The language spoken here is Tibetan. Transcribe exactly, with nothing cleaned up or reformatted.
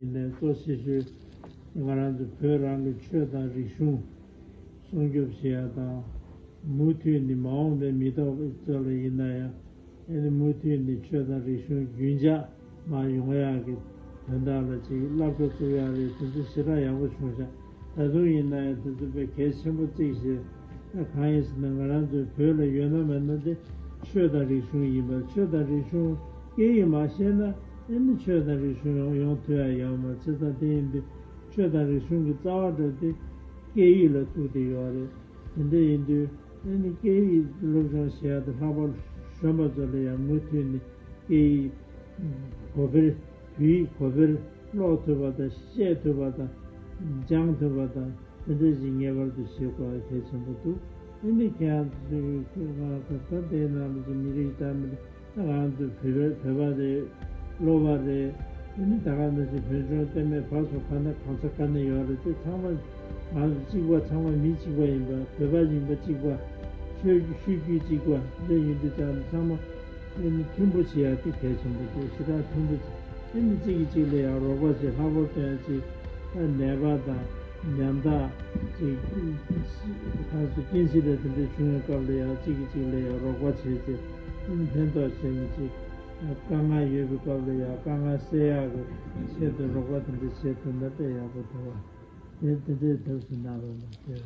ཡིན་ནའི་གཙོ་ཆེ་ཤོས་ང་རང་ཚོ་བོད་རང་གི་ཆོས་དང་རིག་གཞུང་སྲུང་སྐྱོབ་བྱེད་ཡ་དང་། མུ་མཐུད་ནས་མ་འོངས་པའི་མི་ཐོག་ཚོ་ལ་ཡིན་ན་ཡང་ཨེ་ནི་མུ་མཐུད་ནས་ཆོས་དང་རིག་གཞུང་རྒྱུན་འཇགས་མ་ཡོང་ཡག་གི་དོན་དག་ལ་ཅིག་བསླབ་གྲྭ་བཙུགས་ཡག་རེད། དེ་ཚོ་ཞེ་དྲག་ཡག་པོ་བྱུང་ཤག་ད་དུང་ཡིན་ན་ཡང་དེ་ཚོ་དཔེ་གལ་ཆེན་པོ་བརྩིས་བྱས། ད་གང་ཡིན་ཟེར་ན་ང་རང་ཚོའི་བོད་ལ་ཡོད་ན་མེད་ན་དེ་ཆོས་དང་རིག་གཞུང་ཡིན་པ། ཆོས་དང་རིག་གཞུང་སྐད་ཡིག་མ་ཤེས་ན་ཨེ་ནི་ཆོས་དང་རིག་གཞུང་ཡོང་ཡོང་ཐུབ་ཡ་ཡོད་མ་རེད། བྱས་ཙང་དེ་ཡིན་དུས་ཆོས་དང་རིག་གཞུང་གི་རྩ་བ་འདྲ་དེ་སྐད་ཡིག་ལ་ཐུག་བསྡད་ཡོད་རེད། དེ་འདྲ་ཡིན་དུས་ཨེ་ནི་སྐད་ཡིག་སློབ་སྦྱོང་བྱེད་ཡ་དེ་ལྷག་པར་གཞོན་པ་ཚོ་ལ་ཡང་མུ་མཐུད་ནས་སྐད་ཡིག་གོ་བདེར་བོད་ཡིག་གོ་བདེར་ཀློག་ཐུབ་པ་དང་བཤད་ཐུབ་པ་དང་སྦྱང་ཐུབ་པ་དང་དེ་འདྲ་ཞིག་ངེས་པར་དུ་བྱེད་དགོས་པ་གལ་ཆེན་པོ་འདུག་ཨེ་ནི་ཁྱེད་རང་ཚོས་ང་ད་ལྟ་དེའི་ནང་ལ་ཅིག་མི་རིགས་དང་མི་རིགས་ད་ང་ཚོ་བོད་པ་བོད་པ་རེད། ཨེ་ནི་ད་ག་ནང་བཞིན་བོད་ལྗོངས་བལྟས་མེད་བར་སོ་ག་ན་གང་ས་ག་ན་ཡོད་རེད། དེ་ཚང་མ་ང་ཚོ་གཅིག་པ། ཚང་མ་མི་གཅིག་པ་ཡིན་པ། བོད་པ་ཡིན་པ་གཅིག་པ། ཆོས་ཤུལ་རྒྱུད་གཅིག་པ་འདི་ཡིན་དུས་ཙང་ཚང་མ་ཨེ་ནི་མཐུན་པོ་བྱེད་ཡག་དེ་གལ་ཆེན་པོ་འདུག་ཞེ་དྲག་མཐུན་པོ་བྱེད། ཨེ་ནི་གཅིག་གིས་གཅིག་ལ་ཡང་རོགས་པ་བྱེད། ལྷག་པར་དུ་ཡང་ཅིག་ད་ནད་པ་དང་ཉམ་ཐག་ཅིག་ཁ་སུ་རྐྱེན་གཞི་ལས་དེ་འདྲ་བྱུང་བའི་སྐབས་ལ་ཡང་གཅིག་གིས་གཅིག་ལ་ཡང་རོགས་པ་བྱེད་ཅེས། ཨེ་ནི་ཕན་ཐོགས་བྱེད་ནི་ཅིག་དཀའ་ངལ་ཡོད་པའི་སྐབས་ལ་ཡང་དཀའ་ངལ་སེལ་ཡག་གི་ཆེད་དུ་རོགས་པ་དེ་འདྲ་བྱེད་ཐུབ་ན་དཔེ་ཡག་པོ་འདུག་བ། དེ་དེ་འདྲའི་ཐབས་སུ་གནང་རོགས་གནང་ཟེར།